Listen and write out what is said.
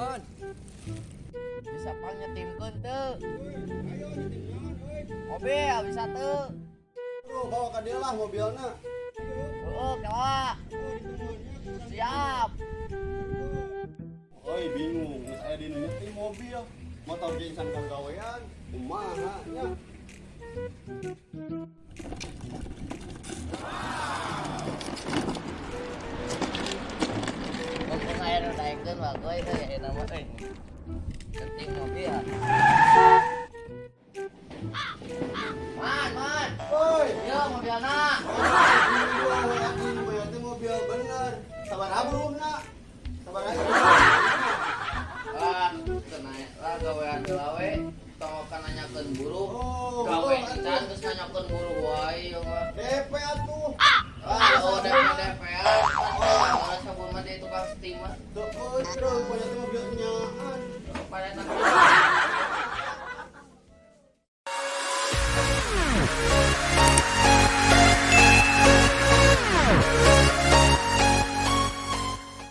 Man, bisa pang nyetimkeun teu? Mobil bisa teu? Bro, bawa ka dieu lah mobilna. Heeh, kela. Siap. Oi, bingung, geus aya dina nyetim mobil. Motor ge can kagawean, kumaha nya? Mumpung aya nu daekeun bagoy euy ayeuna mah euy. Nyetim mobil. Man, man. Oi, Yo mobilna. mobil mobil bener. Sabaraha buruhna? Sabaraha? Lah, kena lah gawean heula we. Tong kan nanyakeun buruh. Oh, Gawe betul, encan terus nanyakeun buruh wae ieu mah. DP atuh. Ah, oh DP DP an. Orang sabun mah dia tukang steam mah. Tuh, euy, terus punya teh mobil nyaan. Pada